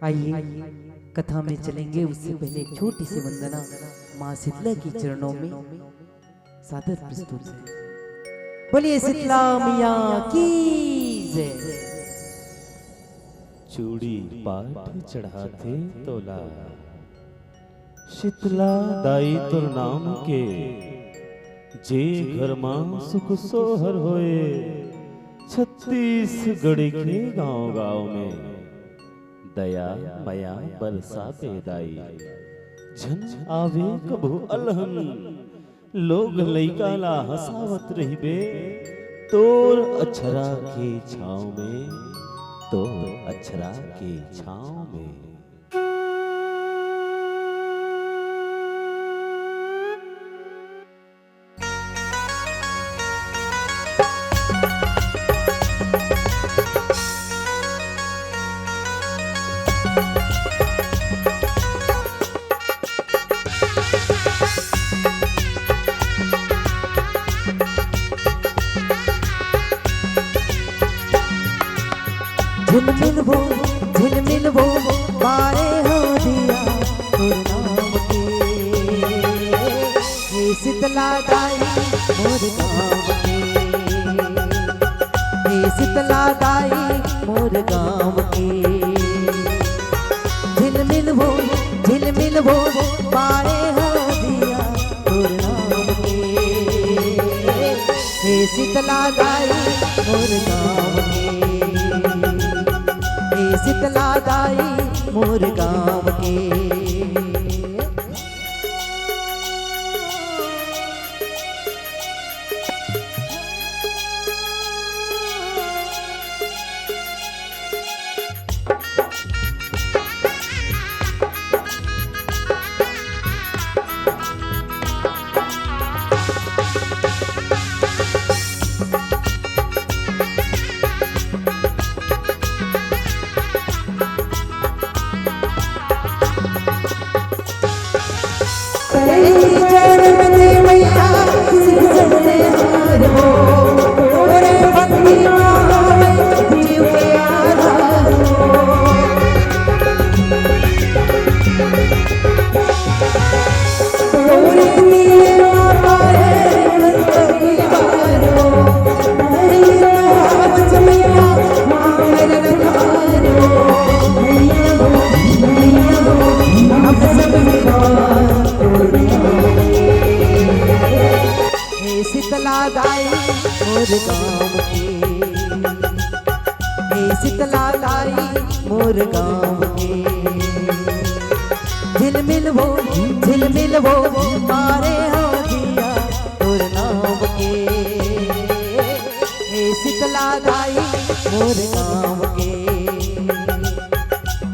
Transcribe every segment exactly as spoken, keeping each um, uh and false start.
आइए, कथा में चलेंगे, उससे पहले एक छोटी सी वंदना माँ शीतला के चरणों में सादर प्रस्तुत है। बोलिए शीतला मैया की जय। चूड़ी पाठ चढ़ाथे तोला, शीतला दाई तोर नाम के, जे घर मा सुख सोहर होए, छत्तीसगढ़ के गांव-गांव में दया मया बरसाबे दाई। झन आवे कभू अलहन, लोग लइका ला हंसावत रहिबे, तोर अक्षरा के छांव में, तोर अक्षरा के छांव में। झिलमिल वो, झिलमिल वो, पारे हो दिया तोर नाम के। हे शीतला दाई मोर गाँव के, हे शीतला दाई मोर गाँव के। झिलमिल वो, झिलमिल वो, पारे हो दिया तोर नाम के। हे शीतला दाई मोर गाँव के, हे शीतला दाई मोर गाँव के। हे शीतला दाई मोर गाँव के, हे शीतला दाई मोर गाँव के। झिलमिल वो, झिलमिल वो, मारे हो दिया तोर नाम के। हे शीतला दाई मोर गाँव के,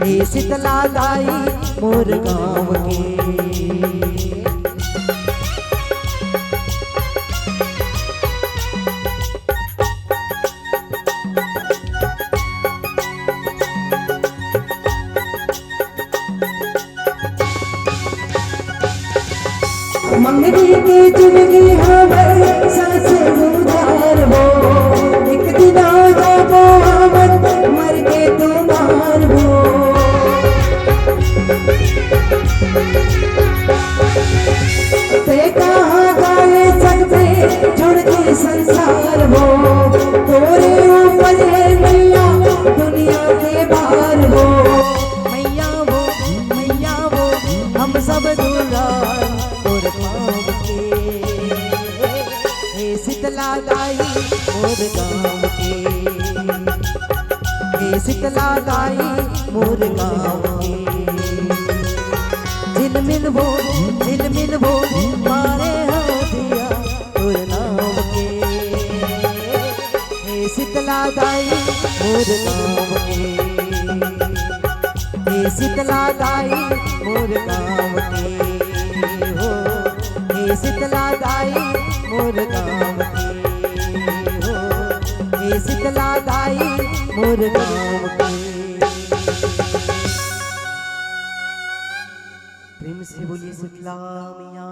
हे शीतला दाई मोर गाँव के। मंगनी के चुनरी हमर सास उधार हो, एक दिन आ जाबो हमन मर के तुम्हार हो। ते कहाँ जाए सकते छोड़ के संसार हो, तोरे ऊपर है मैया दुनिया के भार हो। मैया वो, मैया वो, हम सब दुलार तोर पाँव के। हे शीतला दाई मोर गाँव के, हे शीतला दाई मोर गाँव के। झिलमिल वो, झिलमिल वो, मारे हो दिया तोर नाम के। हे शीतला दाई मोर गाँव के, हे शीतला दाई मोर गाँव के हो, हे शीतला दाई मोर गाँव के हो, हे शीतला दाई मोर गाँव के। प्रेम से बोलिए शीतला मैया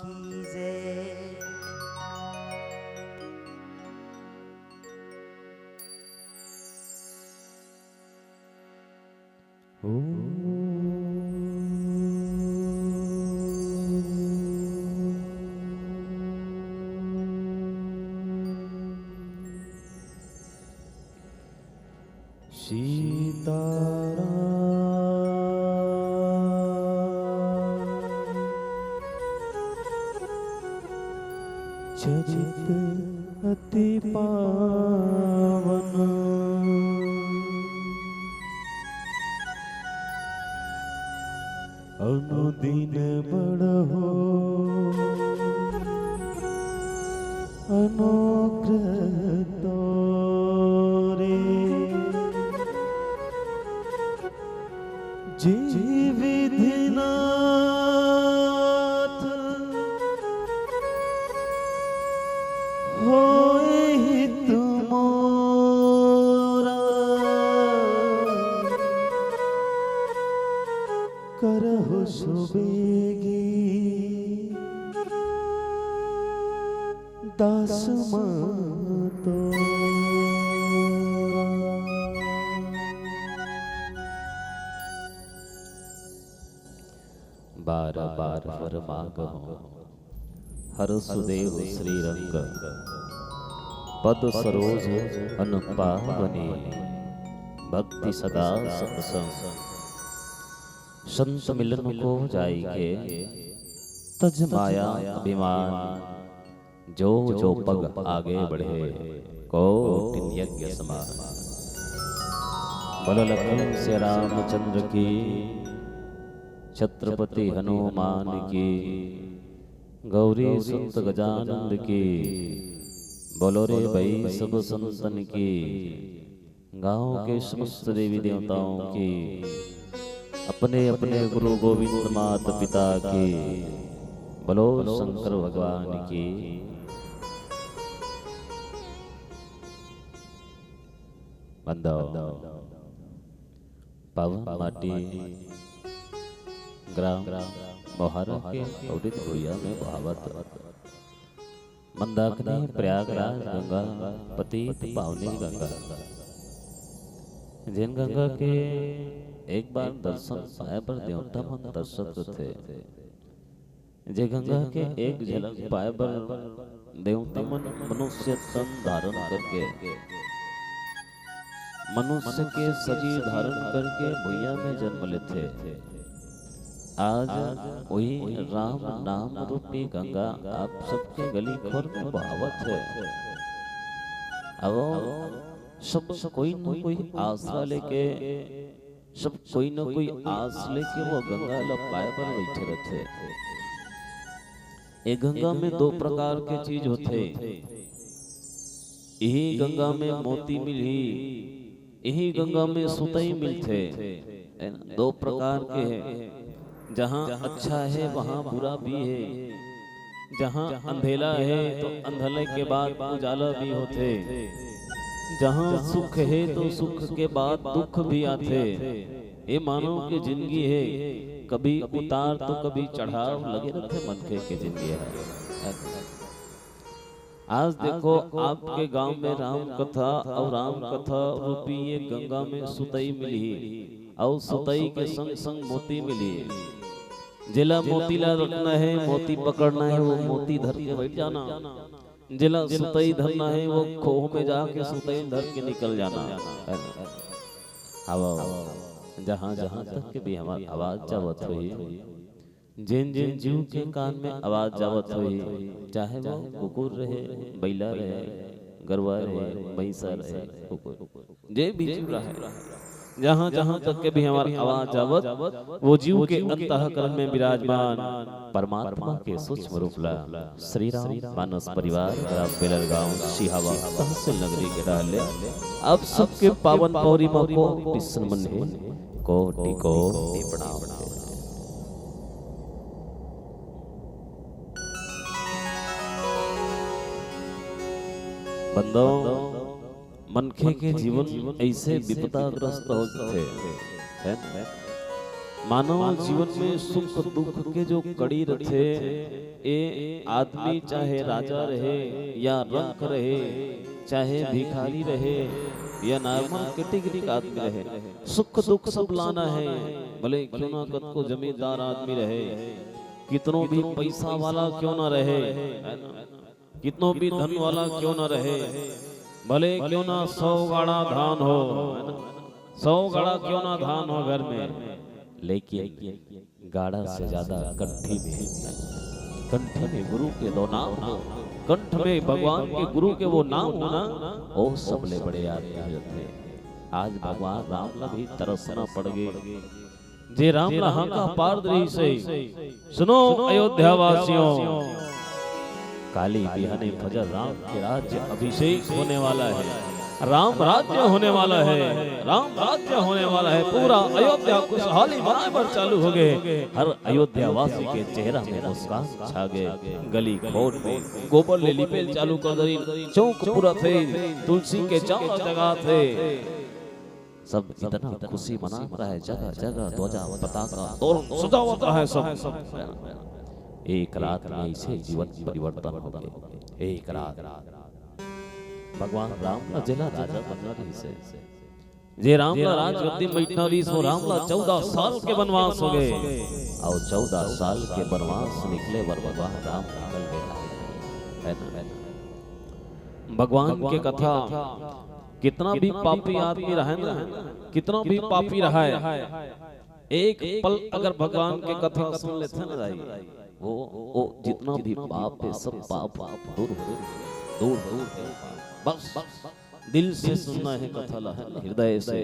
की जय। ॐ सीताराम चरित अति पावन। अनुदिन बढ़ो अनुग्रह तोरे। जे विधिनाथ होए हित मोरा, करहु सुबेगी दास मातो। बार बार वरमागहूं हरसु देहु श्रीरंग, पद सरोज अनु पावनी, भक्ति सदा सत्संग। संत मिलन को जाइके तज माया अभिमान, जो जो पग आगे बढ़े कोटिन यज्ञ समान। बोलो लखन से रामचंद्र की, छत्रपति हनुमान की, गौरी सुत गजानंद की। बोलो रे भाई सब संतन की, गांव के समस्त देवी देवताओं की, अपने अपने गुरु गोविंद माता पिता की, बोलो शंकर भगवान की। बंदो, पावन माटी ग्राम मोहारा के अवरित भुइयां में बहावत मंदाकिनी प्रयागराज गंगा, पतित पावनी गंगा, जेन गंगा के एक बार दर्शन पाए बर देवता मन तरसत रथे, जे गंगा के एक झलक पाए बर देवता मन मनुष्य तन धारण करके, मनुष्य के शरीर धारण करके भुइयां में जन्म लेथे। आज वही राम नाम रूपी गंगा आप सबके गली खोर में बहावत हे। अब सब कोई न कोई आसरा लेके, सब कोई न कोई आस लेके वो गंगा ल पाए बर बइठे रथे। ए गंगा में दो प्रकार के चीज होथे। इही गंगा में मोती मिलही, इही गंगा में सुतई मिलथे, है ना? दो प्रकार के हे। जहाँ अच्छा हे, वहाँ बुरा भी हे। जहाँ अंधेला हे, तो अंधेले के बाद उजाला भी होथे। जहाँ सुख हे, तो सुख के बाद दुख भी आथे। ये मानव के जिंदगी हे, कभी उतार तो कभी चढ़ाव लगे रथे मनखे के जिंदगी हे। आज देखो, आपके गांव में राम कथा अउ राम कथा रूपी ये गंगा में सुतई मिलही अउ सुतई के संग संग मोती मिलही। जेला मोती ला रखना हे, मोती पकड़ना हे, वो मोती धर के बैठ जाना। जेला सुतई धरना हे, वो खोह में जाके सुतई धर के निकल जाना। हवा जहाँ जहाँ तक के भी हमार आवाज जावत होही, जेन जेन जीव के कान में आवाज जावत होही, चाहे वो कुकुर रहे, बइला रहे, गरवा रहे, भैंसा रहे, कुकुर, जे भी जीव रहे, जहाँ जहाँ तक के भी हमार आवाज जावत, वो जीव के अंतःकरण में विराजमान परमात्मा के सूक्ष्म रूप ला श्री राम मानस परिवार, ग्राम बेलर गांव, सिहावा, तहसील नगरी के डहर ले आप सबके पावन पौरी म कोटि नमन हे, कोटि कोटि प्रणाम हे। बंदो, मनखे के जीवन ऐसे विपदाग्रस्त हो जाथे, है ना? मानव जीवन में सुख दुख के जो कड़ी रथे, ए आदमी चाहे राजा रहे या रंक रहे, चाहे भिखारी रहे, या नॉर्मल कैटेगरी का आदमी रहे, सुख दुख सब लाना है। भले क्यों ना कतको जमींदार आदमी रहे, कितनो भी पैसा वाला क्यों ना रहे, है ना? कितनो भी धन वाला क्यों ना रहे, भले क्यों ना सौ गाड़ा धान हो, है ना? सौ गाड़ा क्यों ना धान हो घर में, लेकिन गाड़ा से ज्यादा कंठी में, कंठी में गुरु के दो नाम हो, कंठ में भगवान के गुरु के वो नाम हो ना, ओ सबले बड़े आदमी होथे। आज भगवान राम ला भी तरसना पड़ गे, जे राम ला हांका पार दे रहिस हे। सुनो अयोध्या वासियों, काली बिहाने फजर राम के राज्य अभिषेक होने वाला है, राम राज्य होने वाला है, राम राज्य होने वाला है। पूरा अयोध्या खुशहाली मनाए बर चालू हो गे। हर अयोध्या वासी के चेहरा में मुस्कान छा गे। गली खोर में गोबर ले लिपे ल चालू कर दे, चौक पूरा थे, तुलसी के चाला जगा थे। सब इतना खुशी मनात रहे, जगह जगह ध्वजा पताका तोरण सजावत रहे सब। एक रात में ऐसे जीवन परिवर्तन हो गे। एक रात भगवान राम ला जेला राजा बनना रहिस हे, जे राम ला राजगद्दी में बैठना रहिस, वो राम ला चौदह साल के बनवास हो गे, अउ चौदह साल के बनवास निकले बर भगवान राम निकल गे, है ना? भगवान के कथा, कितना भी पापी आदमी रहे ना, कितना भी पापी रहे, एक पल अगर भगवान के कथा सुन लेथे ना दाई, वो, वो जितना भी पाप है, सब पाप दूर हो, दूर हो। बस दिल से सुनना है कथा ला, हृदय से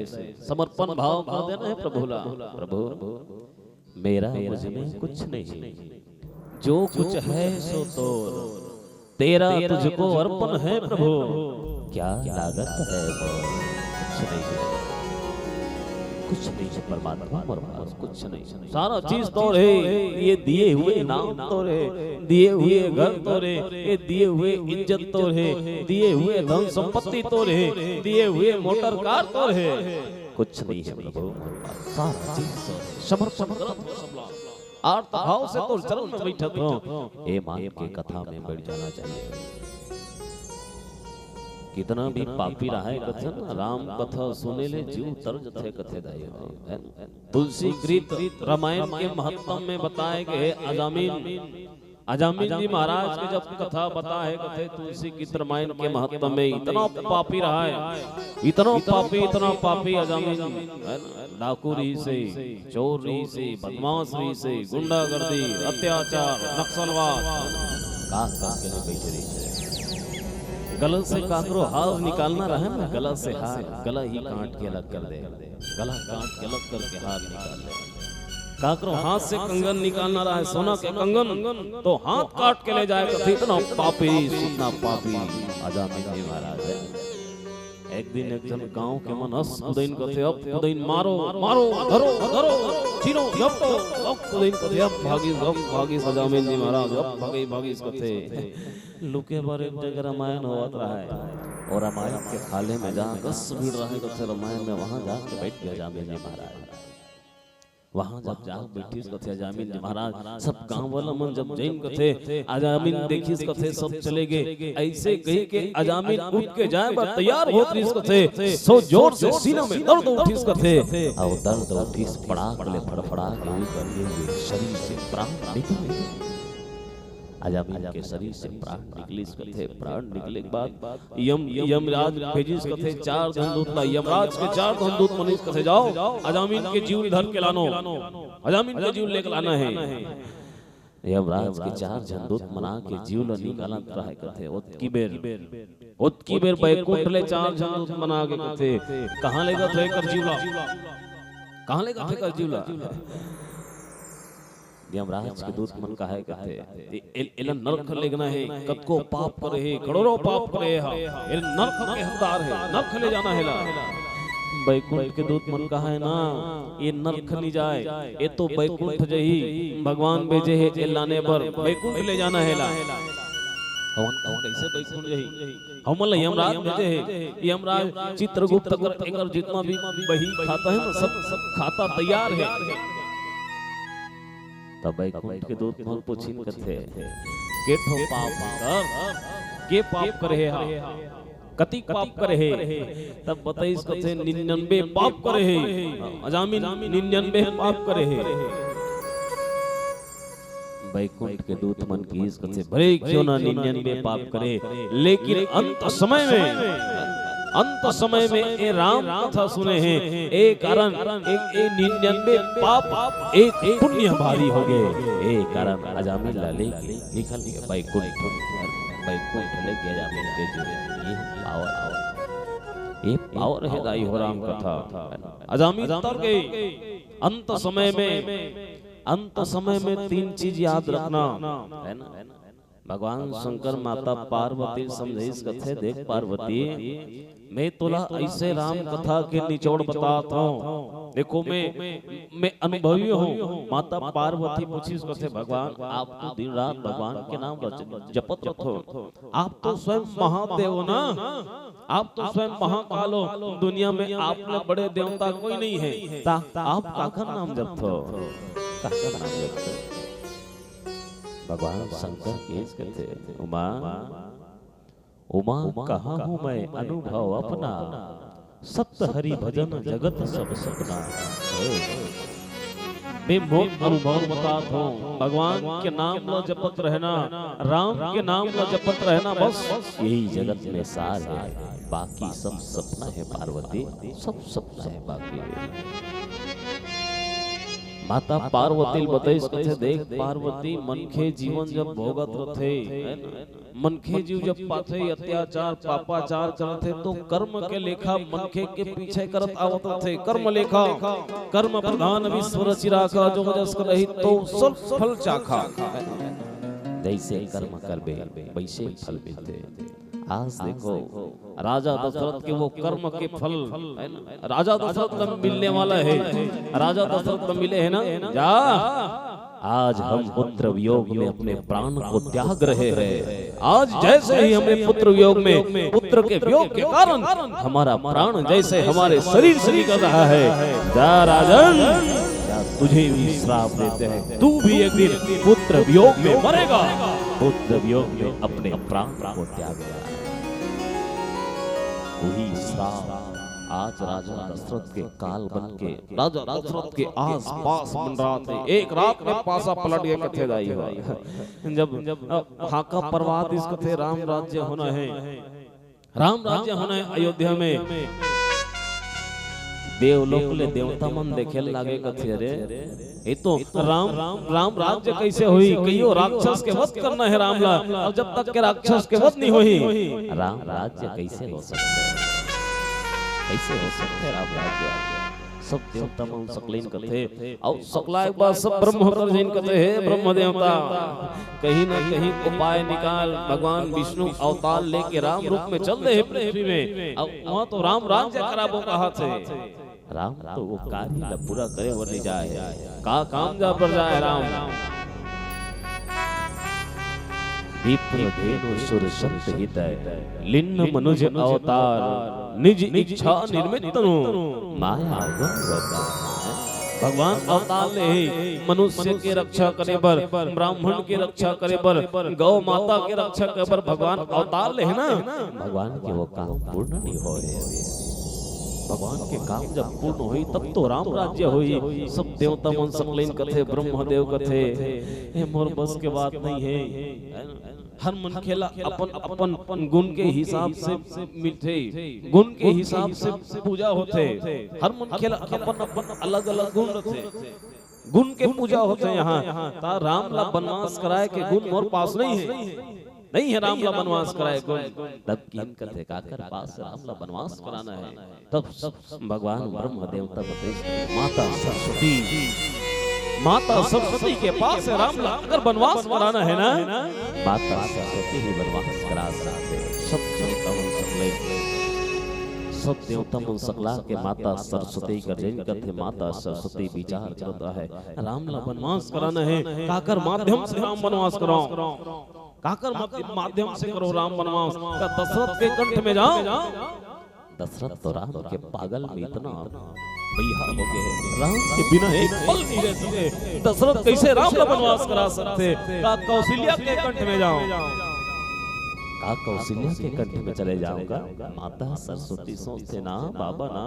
समर्पण भाव कर देना है प्रभु ला। प्रभु, मेरा मुझ में कुछ नहीं, जो कुछ है सो तोर, तेरा तुझको अर्पण है प्रभु, क्या लागत है वो? कुछ नहीं है, कुछ नहीं है परमात्मा, मोर पास कुछ नहीं है। सारा चीज तोर हे, ये दिए हुए नाम तोर हे, दिए हुए घर तोर हे, ये दिए हुए इज्जत तोर हे, दिए हुए धन संपत्ति तोर हे, दिए हुए मोटर कार तोर हे। कुछ नहीं है प्रभु, मोर पास सारा चीज तोर हे। समर्पण करत हो सबला। आर्त भाव से तोर चरण में बैठत हो। ए मान के कथा में बैठ जाना चाहिए। कितना भी पापी रहे कथे ना, राम कथा सुने ले जीव तर जथे कथे दाई हो, है ना? तुलसी कृत रामायण के महात्म में बताए गए हे अजामिल, अजामिल जी महाराज के जब कथा बताए हे कथे, तुलसी कृत रामायण के महात्म में इतना पापी रहे, इतना पापी, इतना पापी अजामिल, है ना? डाकू रहिस हे, चोर रहिस हे, बदमाश रहिस हे, गुंडागर्दी, अत्याचार, नक्सलवाद, का का के ले बैठे रहिस हे। गला से काकरो हार निकालना रहे ना, गला से हार, गला ही काट के अलग कर दे, गला काट के अलग करके हार निकाल ले। काकरो हाथ से कंगन निकालना रहे, सोना के कंगन, तो हाथ काट के ले जाए कथे, इतना पापी, इतना पापी अजामिल जी महाराज है। एक दिन एक झन गांव के मन अस कुदइन कथे, "अब कुदइन मारो, मारो, धरो, धरो, चिनो, यप्पो।" अब कुदइन कथे, "अब भागिस, अब भागिस अजामिल जी महाराज, अब भागिस, भागिस," कथे। लुके बर एक जगह रामायण होवत रहे, अउ रामायण के खाल्हे में जा कस भीड़ रहे कथे रामायण में, वहां जाके बैठ गे अजामिल जी महाराज। वहां जब जाके बैठिस कथे अजामिल जी महाराज, सब गांव वाला मन जब जइन कथे, अजामिल देखिस कथे सब चले गे, ऐसे कहि के अजामिल उठ के जाए बर तैयार होत रहिस कथे, सो जोर से सीना में दर्द उठिस कथे, अउ दर्द उठिस पड़ाक ले फड़फड़ा के ओकर शरीर से प्राण निकल गे। अजामिल के शरीर से प्राण निकलिस कथे, प्राण निकले के बाद यम, यमराज भेजिस कथे चार झन दूत ला, यमराज के चार झन दूत मनिस कथे, "जाओ, अजामिल के जीव ल धर के लानो, अजामिल के जीव ल लेके लाना हे।" यमराज के चार झन दूत मन आके जीव ल निकालत रहे कथे, ओतकी बेर, ओतकी बेर बैकुंठ ले चार झन दूत मन आके कथे, "कहां लेगत हे एकर जीव ला? कहां लेगत हे एकर जीव ला?" यमराज के दूत मन कहे कथे, "ए-, ए-, एला नरक लेगना हे, कतको पाप करे हे, करोड़ों पाप करे हे, ए नरक के हकदार हे, नरक ले जाना हे एला।" बैकुंठ के दूत मन कहे ना, "ए नरक नि जाए, ए तो बैकुंठ जही, भगवान भेजे हे ए लाने बर, बैकुंठ ले जाना हे एला।" हमन कहे, "कैसे बैकुंठ जही? हमन ला यमराज भेजे हे, यमराज चित्रगुप्त कर एकर जितना भी बही खाता हे ना, सब, सब खाता तैयार हे।" तब बैकुंठ के दूत मन पूछिन कथे, "के ठो पाप कर, के पाप करे हे हा?" कतिक पाप करे हे? तब बताइस कथे निन्यानबे पाप करे हे। अजामिल निन्यानबे पाप करे हे। बैकुंठ के दूत मन किहिस कथे भले क्यों ना निन्यानबे पाप करे, लेकिन अंत समय में, अंत समय में ए राम कथा सुने हे, ए कारण, ए, ए निन्यानबे पाप एक पुण्य भारी हो गए। ए कारण अजामिल ला लेके निकल गए बैकुंठ, बैकुंठ लेके अजामिल के जो ये पावर, ये पावर हे दाई हो राम कथा। अजामिल तर गए। अंत समय में, अंत समय में तीन चीज याद रखना, है ना? भगवान शंकर माता पार्वती ल समझाइस कथे, देख पार्वती, मैं तोला ऐसे राम कथा के निचोड़ बतात हूँ। देखो, मैं, मैं अनुभवी हूँ। माता पार्वती पूछिस कथे, भगवान, आप तो दिन रात भगवान के नाम रच-, जपत रथो, आप तो स्वयं महादेव हो ना, आप तो स्वयं महाकाल हो, दुनिया में आप ले बड़े देवता कोई नहीं है, ता आप काकर नाम जपथो, काकर नाम जपथो? भगवान शंकर किहिस कथे, उमा, उमा कहा हूँ मैं अनुभव अपना, सत्य हरि भजन जगत सब सपना। मैं मोर अनुभव बतात हूँ, भगवान के नाम ला जपत रहना, राम के नाम ला जपत रहना, बस यही जगत में सार है, बाकी सब सपना है पार्वती, सब सपना है बाकी। माता पार्वती ल बताइस कथे, देख पार्वती, मनखे जीवन जब भोगत रथे, है ना? मनखे जीव जब पाथे, अत्याचार, पापाचार करथे, तो कर्म के लेखा मनखे के पीछे करत आवत रथे। कर्म लेखा, कर्म प्रधान विश्व रचि राखा, जो जस करही तो सब फल चाखा। जैसे कर्म करबे, वैसे फल मिलथे। आज देखो, राजा दशरथ के वो कर्म के फल, है ना? राजा दशरथ ला मिलने वाला है, राजा दशरथ ला मिले है ना, जा। आज हम पुत्र वियोग में अपने प्राण को त्याग रहे हैं। आज जैसे ही हमें पुत्र वियोग में, पुत्र के वियोग के कारण हमारा प्राण जैसे हमारे शरीर से निकल रहा है, जा राजन, जा, तुझे भी श्राप देते हैं, तू भी एक दिन पुत्र वियोग में मरेगा, पुत्र वियोग में अपने प्राण को त्यागेगा। वही श्राप आज राजा दशरथ के काल बन के राजा दशरथ के आस पास मंडरात हे। एक रात में पासा पलट गए कथे दाई हो। जब, जब हाका परवा दिस कथे राम राज्य होना है, राम राज्य होना है अयोध्या में। देवलोक ले देवता मन देखे लागे कथे, अरे ये तो राम, राम राज्य कैसे होही? कहियो राक्षस के वध करना है राम ला, अब जब तक के राक्षस के वध नहीं होही, राम राज्य कैसे हो सकता है? कैसे हो सकता है राम राज्य? सब देवता मन सकलाइन कथे, अउ सकलाय के बाद सब ब्रह्म कर जइन कथे, हे ब्रह्म देवता, कहीं ना कहीं उपाय निकाल। भगवान विष्णु अवतार लेके राम रूप में चल दे हे पृथ्वी में, अब वहाँ तो राम राज्य कराबो कहा थे। राम तो वो कार्य ला पूरा करे बर नहीं जाए हे। का काम जा पर जाए राम? विप्र धेनु सुर संत हित, लिन्न मनुज अवतार, निज इच्छा निर्मित तनु, माया गुण अवतार। भगवान अवतार ले हे मनुष्य के रक्षा करे बर, ब्राह्मण के रक्षा करे बर, गौ माता के रक्षा करे बर भगवान अवतार ले हे ना, भगवान के वो काम पूर्ण नहीं होए। भगवान के काम जब पूर्ण होही, तब तो राम राज्य होही। सब देवता मन सकलाइन कथे, ब्रह्मदेव कथे, "ए मोर बस के बात नहीं हे।" हर मनखे ला अपन अपन गुण के हिसाब से मिलथे, गुण के हिसाब से पूजा होथे। हर मनखे ला अपन अपन अलग-अलग गुण रथे, गुण के पूजा होथे। यहाँ त राम ला बनवास कराए के गुण मोर पास नहीं हे। नहीं हे राम ला बनवास कराए गुण। तब किहिन कथे, काकर पास राम ला बनवास कराना हे? तब भगवान ब्रह्म देवता बताइस, माता सरस्वती, माता सरस्वती के पास राम ला अगर बनवास कराना हे ना, माता सरस्वती ही बनवास करा सकथे। सब देवता मन सकलाय, सब देवता मन सकला के माता सरस्वती कर जइन कथे, माता सरस्वती विचार करत हे, राम ला बनवास कराना हे, काकर माध्यम से राम बनवास कराओ? काकर माध्य-, माध्यम से करो राम बनवास? का दशरथ के कंठ में जाओ? दशरथ तो राम के पागल में इतना बेहाल हो गए हैं, राम के बिना एक पल नहीं रह सकते। दशरथ कैसे राम ला बनवास करा सकथे? का कौशल्या के कंठ में जाओ? का कौशल्या के कंठ में चले जाऊंगा? माता सरस्वती सोचथे ना बाबा ना,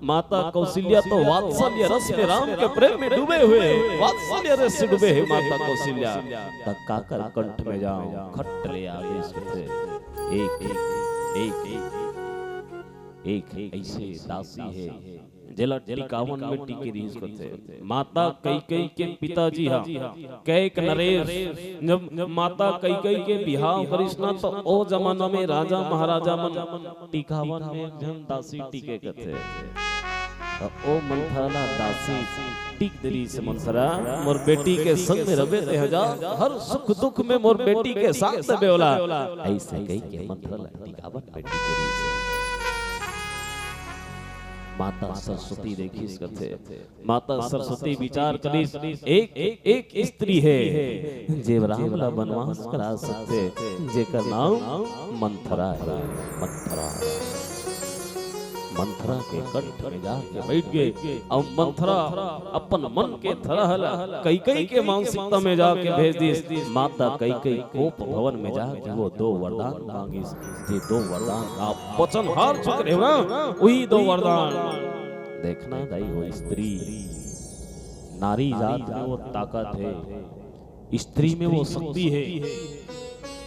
माता कौशल्या तो वात्सल्य रस में, राम के प्रेम में डूबे हुए, वात्सल्य रस से डूबे हे माता कौशल्या। त काकर कंठ में जाऊं? खट ले आदेश करथे, एक एक एक एक एक ऐसे दासी हे जेला टिकावन में टिके रिहिस कथे। माता कैकई के पिताजी हा कैक नरेश जब माता कैकई के बिहाव करिस ना, त ओ जमाना में राजा महाराजा मन टिकावन में एक झन दासी टिके कथे। त ओ मंथरा ला दासी टिक दे रिहिस, मंथरा, मोर बेटी के संग में रबे तेहा जा, हर सुख दुख में मोर बेटी के साथ देबे ओला। ऐसे कहि के मंथरा ला टिकावन में टिके रिहिस। माता सरस्वती देखिस कथे, माता सरस्वती विचार करिस, एक एक स्त्री हे जेब राम ला बनवास करा सकथे, जेकर नाम मंथरा हे। मंथरा, मंथरा के कंठ में जाके बैठ गे। अउ मंथरा अपन मन के थरह ला कैकई के मानसिकता में जाके भेज दिस। माता कैकई कोप भवन में जाके वो दो वरदान मांगिस, जे दो वरदान आप वचन हार चुके रहे हो ना, वही दो वरदान। देखना दाई, वो स्त्री, नारी जात में वो ताकत हे, स्त्री में वो शक्ति हे।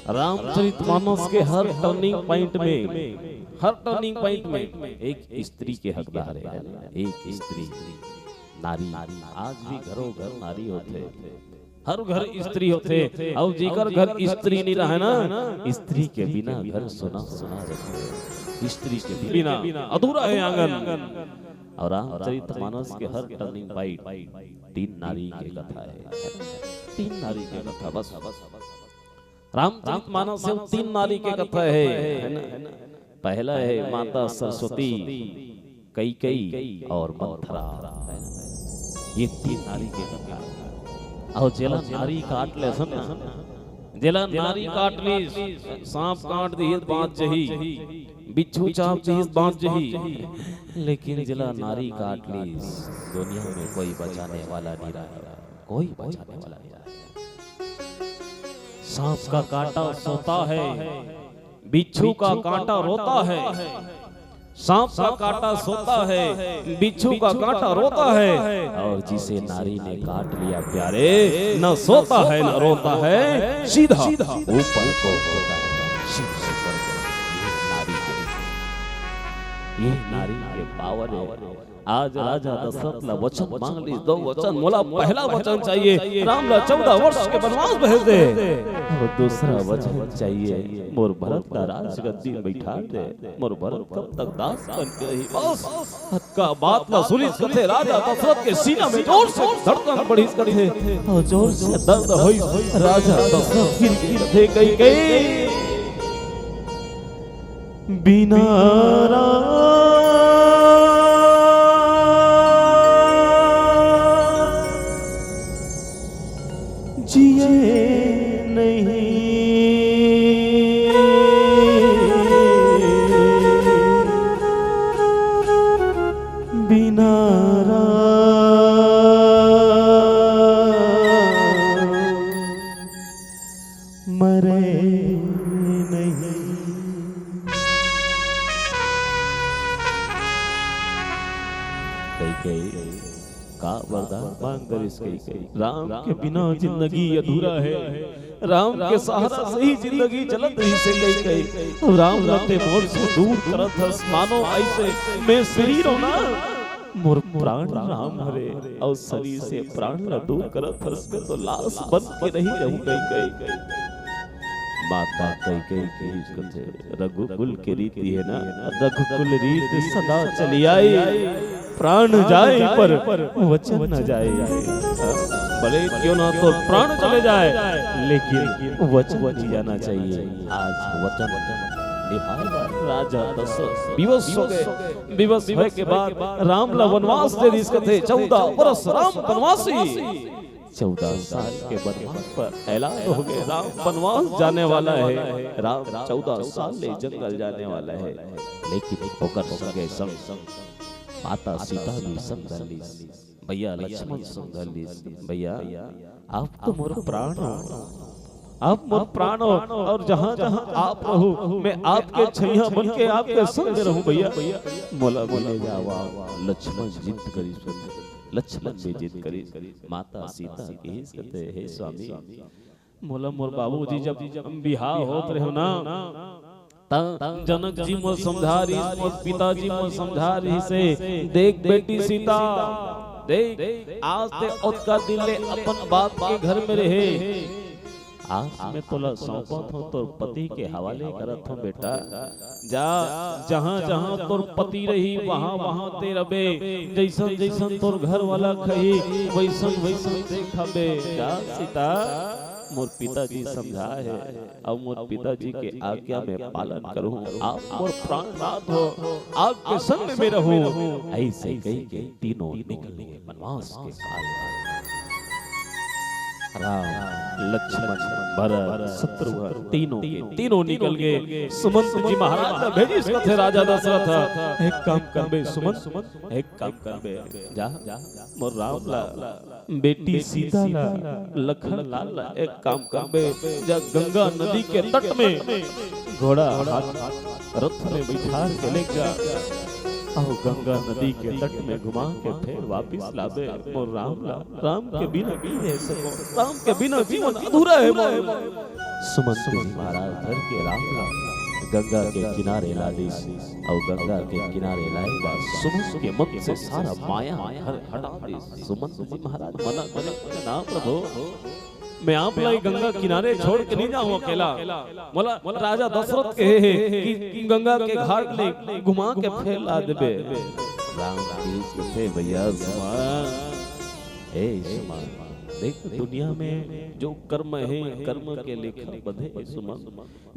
रामचरितमानस के हर टर्निंग पॉइंट में, हर टर्निंग पॉइंट में एक स्त्री के हकदार हे, एक स्त्री, नारी। आज भी घरों घर नारी होथे, हर घर स्त्री होथे, अउ जेकर घर स्त्री नइ रहय ना, स्त्री के बिना घर सुना सुना रहिथे। स्त्री के बिना अधूरा हे आंगन। अउ रामचरितमानस के हर टर्निंग पॉइंट तीन नारी के कथा हे, तीन नारी के कथा बस। रामचरितमानस में तीन नारी के कथा हे, हे ना? पहला हे माता सरस्वती, कैकई अउ मंथरा, ये तीन नारी के कथा। अउ जेला नारी काट लेस ना, जेला नारी काट लिस, सांप काट दिही त बांच जही, बिच्छू चाब दिही त बांच जही, लेकिन जेला नारी काट लिस, दुनिया में कोई बचाने वाला नइ रहय, कोई बचाने वाला नइ रहय। सांप का कांटा सोता है, बिच्छू का कांटा रोता है। सांप का कांटा सोता है, बिच्छू का कांटा रोता है, और जिसे नारी ने काट लिया प्यारे, न सोता है न रोता है, सीधा ऊपर को होता है। शिव शंकर को, ये नारी के, ये नारी के पावर है। आज राजा दशरथ ला वचन मांग लिस, दो वचन। मोला पहला वचन चाहिए, राम ला चौदह वर्ष के वनवास भेज दे, और दूसरा वचन चाहिए, मोर भरत ला राजगद्दी में बैठा दे। मोर भरत कब तक दास बन के रही? बस, अतका बात ला सुनिस कथे राजा दशरथ के सीना में जोर से धड़कन बढ़िस कथे, और जोर से दर्द होइस। राजा दशरथ गिर गिर थे कही गई। बिना राम जिए नहीं। बिना राम मरे नहीं। कही गई, का वरदान मांग करिस कही गई। राम के बिना जिंदगी अधूरा है, राम के सहारा से ही जिंदगी चलत रही से कही गई। राम ला ते मोर से दूर करत हस, मानो ऐसे मैं शरीर हो ना, मोर प्राण राम हरे, अउ शरीर से प्राण ला दूर करत हस, मैं तो लाश बन के नहीं रहूं कही गई। माता कैकई कहिस कथे, रघुकुल के रीति है ना, रघुकुल रीत सदा चली आई, प्राण जाए पर वचन न जाए। भले क्यों ना तो प्राण चले जाए, लेकिन वचन नहीं जाना चाहिए। आज वचन निभाए बर राजा दशरथ विवश हो गए। विवश होए के बाद राम ला वनवास दे दिस कथे, चौदह वर्ष राम वनवासी। चौदह साल के वनवास पर ऐलान हो गए, राम वनवास जाने वाला है, राम चौदह साल ले जंगल जाने वाला है। लेकिन ओकर संगे संग माता सीता भी संग धर लिस, भैया लक्ष्मण संग धर लिस। भैया, आप तो मोर प्राण हो, आप मोर प्राण हो, अउ जहाँ जहाँ आप रहू, मैं आपके छैया बन के आपके संग रहूं भैया। मोला मिले जावा, लक्ष्मण जिद करिस। लक्ष्मण भी जिद करिस। माता सीता कहिस कथे, हे स्वामी, मोला मोर बाबूजी जब बिहाव होत रहे ना, त जनक जी मोर समझा रिहिस, मोर पिताजी मोर समझा रिहिस हे, देख बेटी सीता, देख, आज ते ओतका दिन ले अपन बाप के घर में रहे, आज मैं तोला सौंपत हूँ, तोर पति के हवाले करत हूँ बेटा। जा, जहाँ जहाँ तोर पति रही, वहाँ वहाँ ते रबे, जैसन जैसन तोर घर वाला खही, वैसन वैसन ते खाबे। जा सीता, मोर पिताजी समझा हे, अउ मोर पिताजी के आज्ञा में पालन करूँ। आप मोर प्राणनाथ हो, आपके संग में रहूँ। ऐसे कहि के तीनों निकल गए वनवास के काल। राम, लक्ष्मण, भरत, शत्रुघ्न, तीनों के तीनों निकल गए। सुमंत जी महाराज ला भेजिस कथे राजा दशरथ, एक काम करबे सुमंत, एक काम करबे, जा, मोर राम ला, बेटी सीता ला, लखन लाल ला, एक काम करबे, जा गंगा नदी के तट में घोड़ा हाथ रथ में बिठार के लेग जा, अउ गंगा नदी के तट में घुमा के फेर वापिस लाबे मोर राम ला। राम के बिना नहीं रह सको, राम के बिना जीवन अधूरा हे मोर। सुमंत जी महाराज धर के राम ला गंगा के किनारे ला दिस, अउ गंगा के किनारे लाए बाद सुमंत के मन से सारा माया हर हटा दिस। सुमंत जी महाराज मना करे ना प्रभु, मैं आप ला गंगा किनारे छोड़ के नहीं जाऊं अकेला। मोला राजा दशरथ कहे हे कि गंगा के घाट ले घुमा के फेर ला देबे। राम कहिस कथे भैया सुमन, हे सुमन, देख दुनिया में जो कर्म हे, कर्म के लेखा बधे हे सुमन।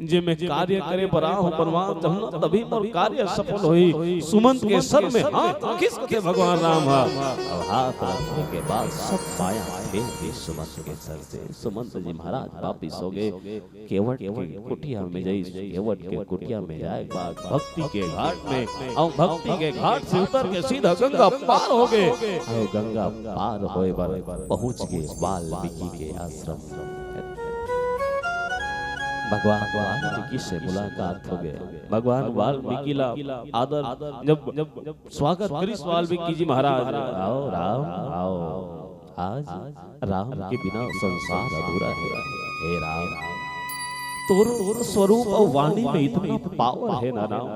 जे मैं कार्य करे बर आहूं बनवास जहूं, तभी मोर कार्य सफल होही। सुमंत के सर में हाथ रखिस कथे भगवान राम ह। अब हाथ रखने के बाद सब माया फेर दिस सुमंत के सर से। सुमंत जी महाराज वापिस हो गए। केवट के कुटिया में जाइस, केवट के कुटिया में जाए के बाद भक्ति के घाट में, अउ भक्ति के घाट से उतर के सीधा गंगा पार हो गए। अउ गंगा पार होए बर पहुंच गए वाल्मीकि के आश्रम। भगवान वाल्मीकि से मुलाकात हो गए। भगवान वाल्मीकि ला आदर, जब, जब स्वागत करिस वाल्मीकि जी महाराज, आओ राम, आओ। आज राम के बिना संसार अधूरा हे। हे राम, तोर, तोर स्वरूप अउ वाणी में इतना पावर हे ना राम।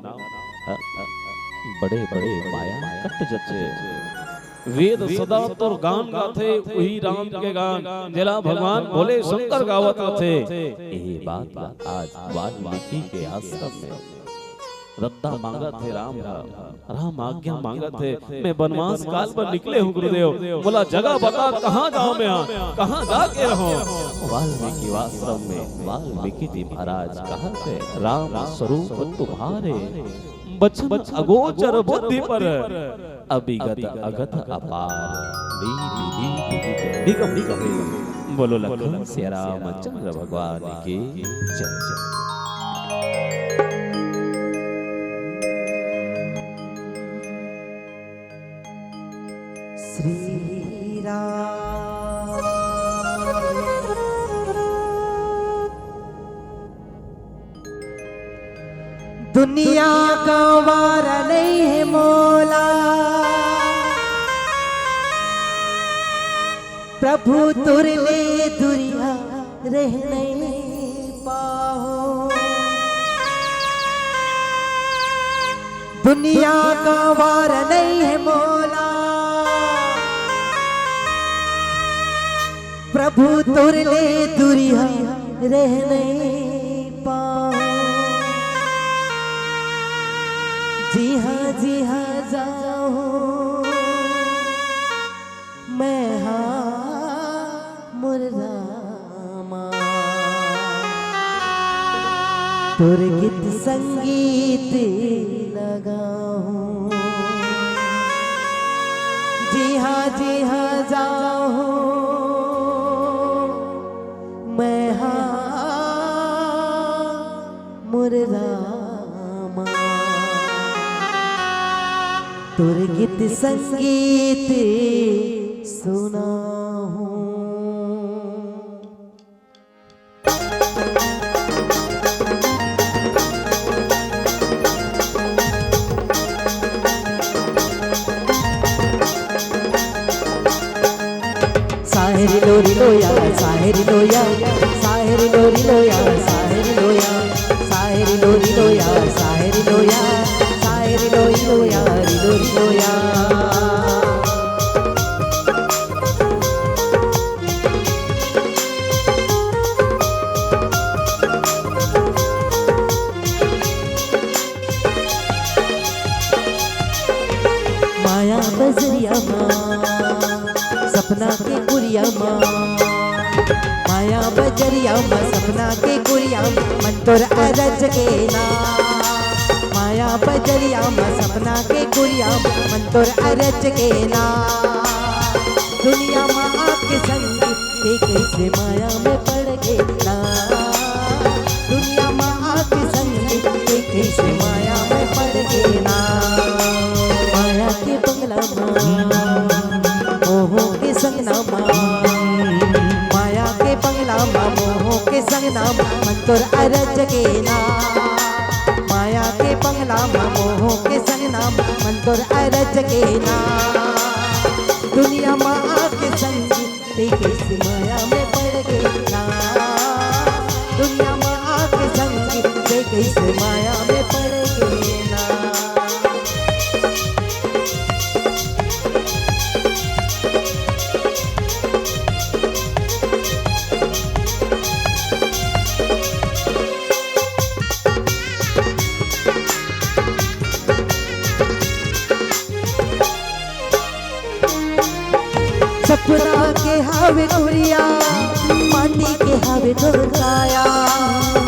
बड़े बड़े माया कट जथे। वेद सदा तोर गान गाथे, उही राम के गान, जेला भगवान भोले शंकर गावत रथे। यही बात ला आज वाल्मीकि के आश्रम में रद्दा मांगत हे राम ह, राम आज्ञा मांगत हे, मैं बनवास काल बर निकले हूँ गुरुदेव, मोला जगह बता कहाँ जाऊँ मैं, कहाँ जाके रहूँ। वाल्मीकि आश्रम में वाल्मीकि जी महाराज कहत हे, राम स्वरूप तुम्हारे, बचन अगोचर बुद्धि पर, अविगत अगत अपार। नी, नी, नी, नी, नी, निगम, निगम। बोलो लखन सिया रामचंद्र भगवान की जय। श्री राम। दुनिया का वारा नहीं है मोला, प्रभु तुर ले दुरिहा रह नहीं पाहूं। दुनिया का वारा नहीं है मोला, प्रभु तुर ले दुरिहा रह नहीं पाऊं। जिहां जिहां जाऊं मैं, हां मोर रामा, तोर गीत संगीत लगाऊं। जिहां जिहां जाऊं मैं, हां मोर रामा, तोर गीत संगीत सुनाऊं। साहेरी लोरी लोया, साहेरी लोया, साहेरी लोरी लोया, साहेरी लोया, साहेरी लोरी लोया, साहेरी लोया, साहेरी लोरी लोया, री लोरी लोया। माया बजरिया मा सपना के कुरिया मा, माया बजरिया मा सपना के कुरिया मा, मन तोर अरज के ना। माया बजरिया मा सपना के कुरिया मा, मन तोर अरज के ना। दुनिया मा आके संग ते कइसे माया में पड़ गे ना। दुनिया मा आके संग ते कइसे माया में पड़ गे ना। माया के बंगला मा मोह के संगना मा, माया के बंगला मा मोह के संगना मा, मन तोर अरज गे ना। माया के बंगला मा मोह के संगना मा, मन तोर अरज गे ना। दुनिया मा आके संग ते कइसे माया में पड़ गे ना। दुनिया मा आके संग ते कइसे माया में पड़ गे ना। सपना के हावे कुरिया, माटी के हावे तोर काया।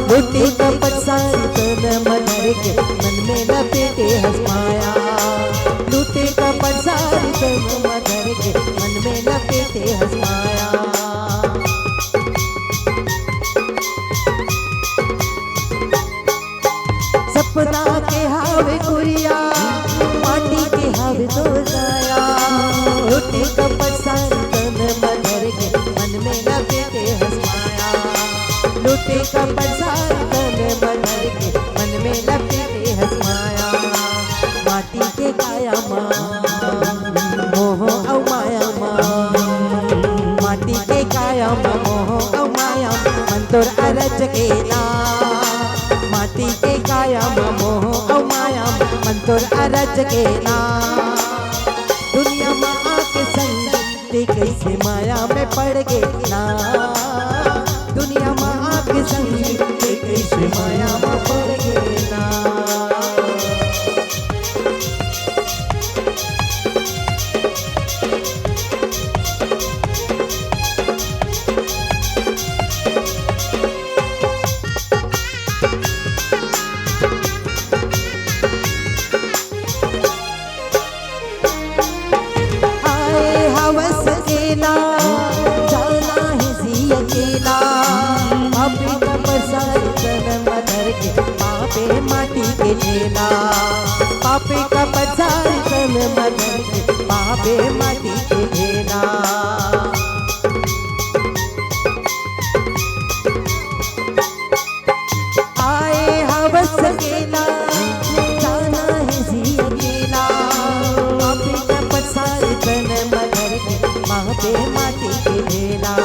लूटे का पटसारी तन मधर के, मन में लपेटे हंस माया। लूटे का पटसारी तन मधर के, मन में लपेटे हंस माया। सपना के हावे कुरिया, माटी के हावे तोर काया। लूटे का पटसारी तन मधर के, मन में लपेटे हंस माया। लूटे का पटसारी तन मधर के, मन में लपेटे हंस माया। माटी के काया मा मोह अउ माया मा, माटी के काया मा मोह अउ माया मा, मन तोर अरज के ना। माटी के काया मा मोह अउ माया मा, मन तोर अरज के ना। दुनिया मा आके संग ते कइसे माया में पड़ गे ना। दुनिया मा आके संग ते कइसे माया में पड़ गे ना। आए हवस के ना, जाना हे जी अकेला। पापी का पसारी तन मधर के, पापे माटी के ढेला। पापी का पसारी तन मधर के, पापे माटी के ढेला। आए हवस के ना, जाना हे जी अकेला। पापी का पसारी तन मधर के, पापे माटी के ढेला।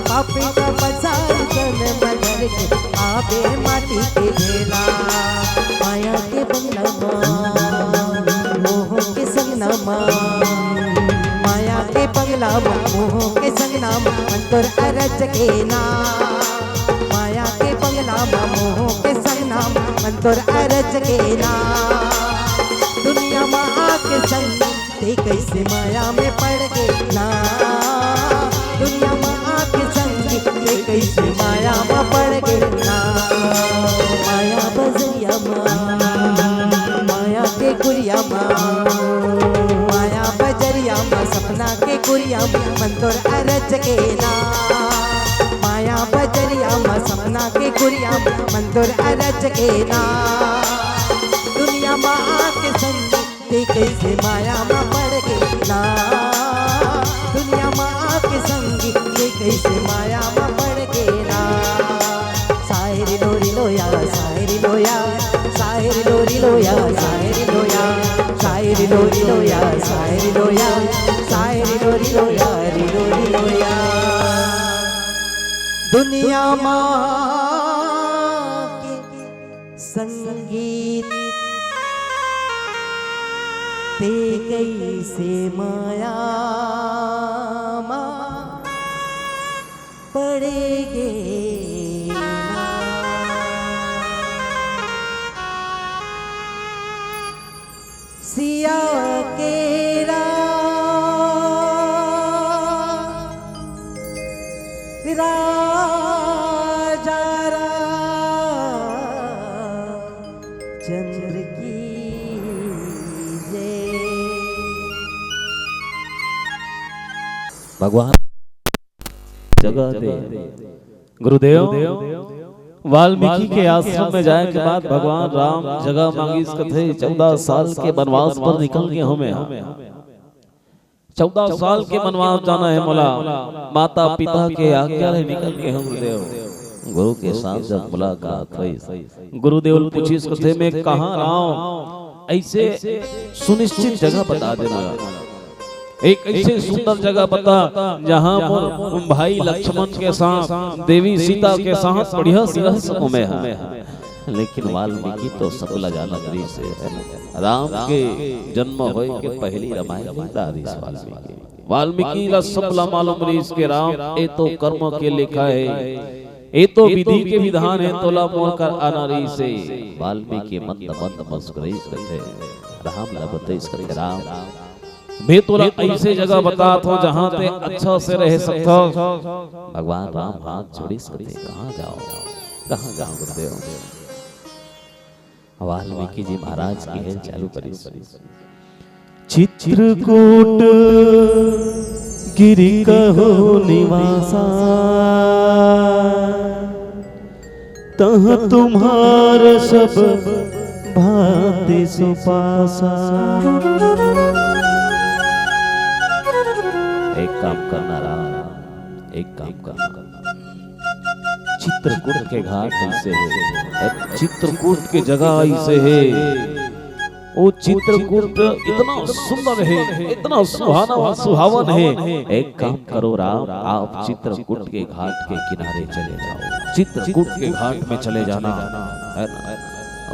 पापी का पसारी तन मधर के, पापे माटी के ढेला। माया के बंगला मा मोह के संगना मा, माया के बंगला मा मोह के संगना मा, मन तोर अरज के ना। माया के बंगला मा मोह के संगना मा, मन तोर अरज के ना। दुनिया मा आके संग ते कइसे माया में पड़ गे ना। दुनिया मा आके संग ते कइसे माया में पड़ गे ना। माया बजरिया मा, माया के कुरिया मा, माया बजरिया मा सपना के कुरिया मा, मन तोर अरज के ना। माया बजरिया मा सपना के कुरिया मा, मन तोर अरज के ना। दुनिया मा आके संग ते कइसे माया मा पड़ गे ना। दुनिया मा आके संग ते कइसे माया मा पड़ गे ना। साहेरी लोरी लोया, साहेरी लोया, साहेरी लोरी लोया, साहेरी लोया, साहेरी लोरी लोया, साहेरी लोया, साहेरी लोरी लोया, री लोरी लोया। दुनिया मा के संगीत ते कइसे माया मा पड़ गे ना। सिया के राम, राजा रामचंद्र की जय। भगवान जगह दे। गुरुदेव, वाल्मीकि के आश्रम में जाए के बाद भगवान राम जगह मांगिस, कथे, "चौदह साल के वनवास पर निकल गे हों मैं। चौदह साल के वनवास जाना हे मोला, माता पिता के आज्ञा ले निकल गे हों गुरुदेव।" गुरु के साथ जब मुलाकात होइस, गुरुदेव ल पूछिस, कथे, "मैं कहाँ राम, अइसे सुनिश्चित जगह बता दे मोला।" एक अइसे सुंदर जगह बता, जहाँ मोर भाई लक्ष्मण के साथ, देवी सीता के साथ बढ़िया से रह सकूं मैं हा। लेकिन वाल्मीकि तो सब ला जानत रहिस हे। राम के जन्म होय के पहिली रामायण लिख डारिस वाल्मीकि। वाल्मीकि ला सब ला मालूम रहिस के राम, ए तो कर्म के लेखा हे, ए तो विधि के विधान हे, तोला मोर कर आना रहिस हे। वाल्मीकि मंद मंद मुस्कुराइस कथे, राम ला बतइस कथे, राम, मैं तोला अइसे जगह बतात हों, जहाँ ते अच्छा से रह सकथस। भगवान राम हाथ जोड़िस कथे, "कहाँ जाओं, कहाँ जाओं गुरुदेव?" वाल्मीकि जी महाराज कहे ल चालू करिस, "चित्रकूट गिरि कहो निवासा, तहाँ तुम्हार सब भांति सुपासा।" एक काम करना राम, एक काम करना, चित्रकूट के घाट अइसे हे, चित्रकूट के जगह अइसे हे, ओ चित्रकूट इतना सुंदर हे, इतना सुहाना, सुहावन हे। एक काम करो राम, आप चित्रकूट के घाट के किनारे चले जाओ, चित्रकूट के घाट में चले जाना, है ना?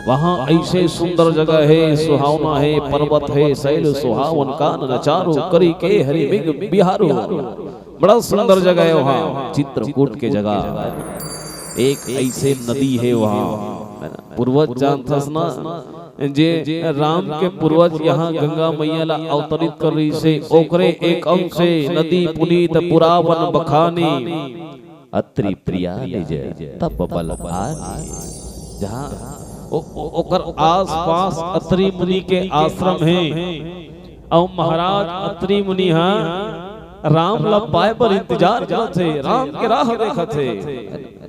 वहाँ अइसे सुंदर जगह हे, सुहावना हे, पर्वत हे, शैल सुहावन कानन चारो, करि केहरि मृग बिहारो। बड़ा सुंदर जगह हे वहाँ, चित्रकूट के जगह। एक अइसे नदी हे वहाँ, पूर्वज जानथस ना, जे राम के पूर्वज यहाँ गंगा मैया ला अवतरित कर रहिस हे, ओकरे एक अंश हे नदी पुनीत पुरावन बखानी, अत्रि प्रिया निज तप बल आनी। जहाँ ओ-, ओ-, ओकर आसपास अत्रि मुनि के आश्रम हे, अउ महाराज अत्रि मुनि ह राम ला पाए बर इंतजार करत हे, राम के राह देखत हे,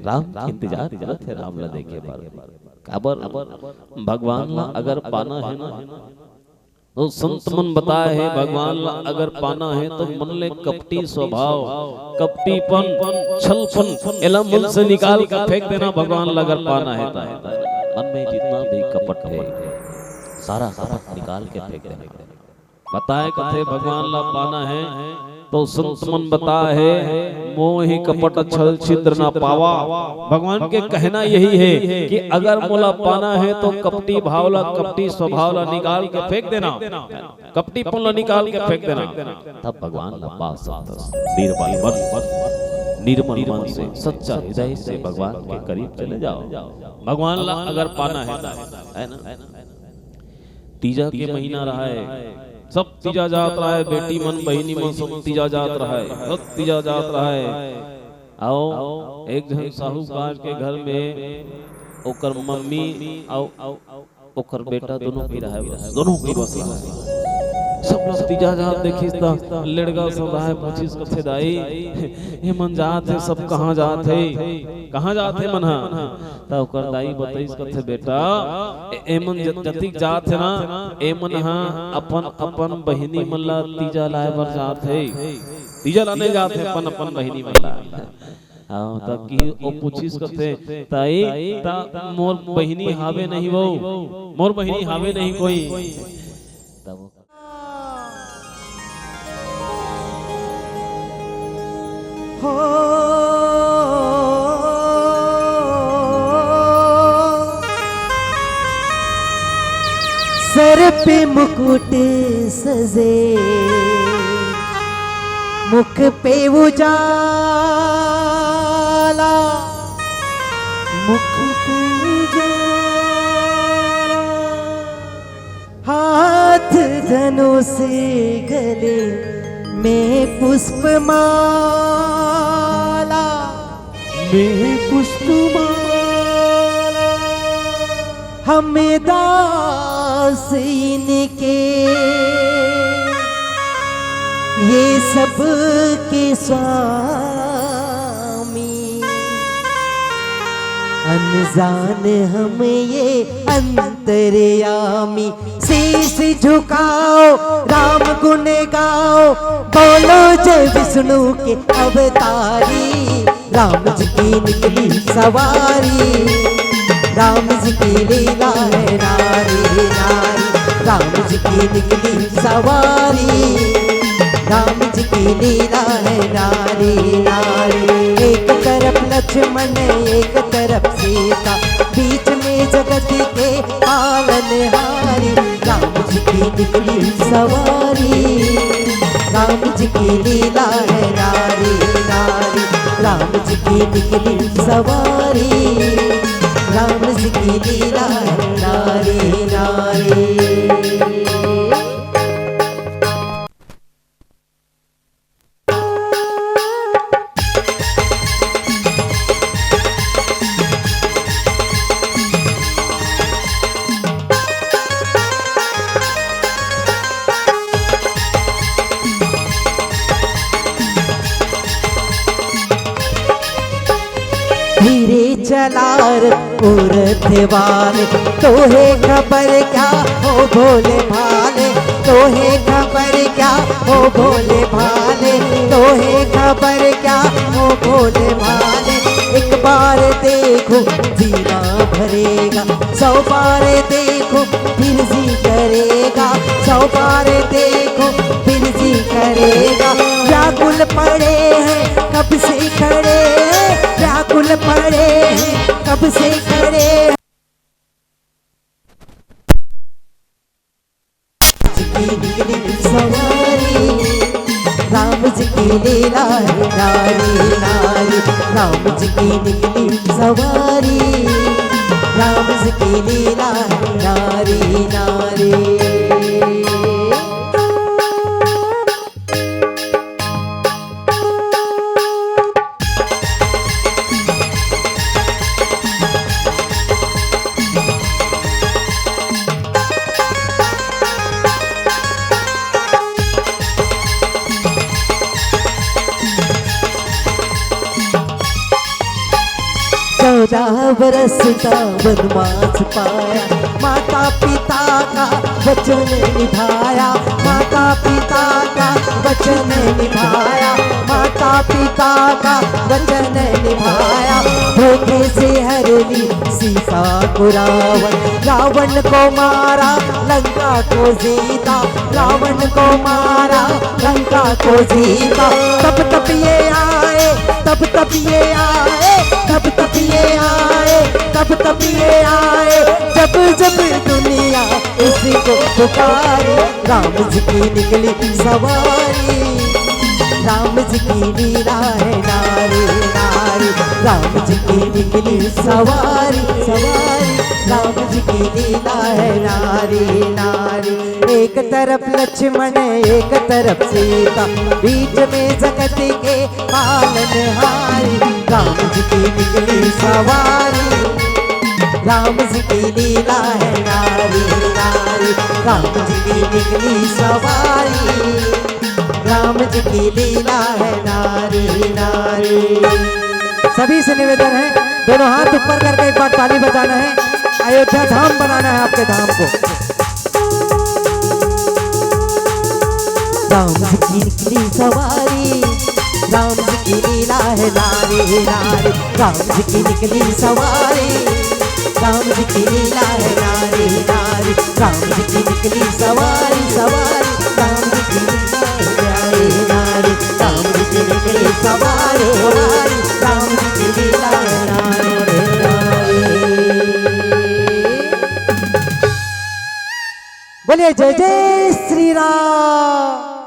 राम के इंतजार करत हे, राम ला देखे बर। काबर भगवान ला अगर पाना हे ना, तो संत मन बताए हे, भगवान ला अगर पाना हे तो मन ले कपटी स्वभाव, कपटीपन, छलपन, एला मन से निकाल के फेंक देना। भगवान ला अगर पाना हे तो मन में जितना भी कपट हे, सारा कपट निकाल के फेंक देना। बताए कथे भगवान ला पाना हे तो संत मन बताए हे, "मोहि कपट छल छिद्र न पावा।" भगवान के कहना यही हे कि अगर मोला पाना हे तो कपटी भाव ला, कपटी स्वभाव ला निकाल के फेंक देना, कपटीपन ला निकाल के फेंक देना, तब भगवान ला पा सकथस। निर्मल मन, निर्मल मन से, सच्चा हृदय से भगवान के करीब चले जाओ। भगवान ला अगर पाना हे तो, है ना? तीजा के महीना रहय, सब तीजा जात रहय, बेटी मन, बहिनी मन सब तीजा जात रहय, सब तीजा जात रहय। अउ एक झन साहूकार के घर में ओकर मम्मी अउ ओकर बेटा दोनों भी रहय, बस दोनों भी बस रहय। सब लोग तीजा जात देखिस त लेड़गा सब रहय, पूछिस, कथे, "दाई, ये मन जात हे, सब कहाँ जात हे? कहाँ जात हे मन ह?" त ओकर दाई बतइस, कथे, "बेटा, ए-, एमन ज-, जतिक जात हे ना, एमन ह अपन, अपन बहिनी मन ला तीजा लाए बर जात हे, तीजा लाने जात हे अपन, अपन बहिनी मन ला।" हाँ, त कि ओ पूछिस, कथे, "ताई, त मोर बहिनी हावे नहीं वो, मोर बहिनी हावे नहीं कोई?" तब हो। पे मुकुट सजे, मुख पे उजाला, मुख पे उजाला। हाथ धनुष गले में पुष्प माला, में पुष्प माला। हम दास इनके, ये सब के स्वामी। अनजान हम ये अंतर्यामी। शीश झुकाओ, राम गुण गाओ, बोलो जय विष्णु के अवतारी। राम जी की निकली सवारी, राम जी की लीला है नारी नारी। राम जी की निकली सवारी, राम जी की लीला है नारी नारी। एक तरफ लक्ष्मण, एक तरफ सीता, बीच में जगत के पालनहारी। राम जी की निकली सवारी, राम जी की लीला है नारी नारी। राम जी की निकली सवारी, राम जी की लीला है नारी नारी। धीरे चला रे उड़त वाले, तोहे खबर क्या हो भोले भाले, तोहे खबर क्या हो भोले भाले, तोहे खबर क्या हो भोले भाले। एक बार देखो जीना भरेगा, सौ बार देखो फिर जी करेगा, सौ बार देखो फिर जी करेगा। व्याकुल पड़े हैं कब से खड़े हैं, व्याकुल पड़े हैं कब से खड़े हैं। जी की निकली सवारी, राम जी की लीला है नारी नारी। राम जी की निकली सवारी, राम जी की लीला है नारी नारी। चौदह बरस का वनवास पाया, माता पिता का वचन निभाया, माता पिता का वचन निभाया, माता पिता का वचन निभाया। धोखे से हर ली सीता को रावण, रावण को मारा लंका को जीता, रावण को मारा लंका को जीता। तब तब ये आए, तब तब ये आए, तब तब ये आए, तब तब ये आए, जब जब दुनिया इसको पुकारे। राम जी की निकली सवारी, राम जी की लीला है नारी नारी। राम जी की निकली सवारी, सवारी, राम जी की लीला है नारी नारी। एक तरफ लक्ष्मण, एक तरफ सीता, बीच में जगत के पालनहारी। राम जी की निकली सवारी, राम जी की लीला है नारी नारी। राम जी की निकली सवारी, राम जी की लीला है नारी नारी। सभी से निवेदन है, दोनों हाथ ऊपर करके एक बार ताली बजाना है। अयोध्या धाम बनाना है आपके धाम को। राम जी की निकली सवारी, राम जी की लीला है नारी नारी। राम जी की निकली सवारी, राम जी की लीला है नारी नारी। राम जी की निकली सवारी, सवारी, राम जी की लीला है नारी नारी। राम जी की निकली सवारी, सवारी, राम जी की लीला है नारी नारी। बोलिए जय जय श्री राम।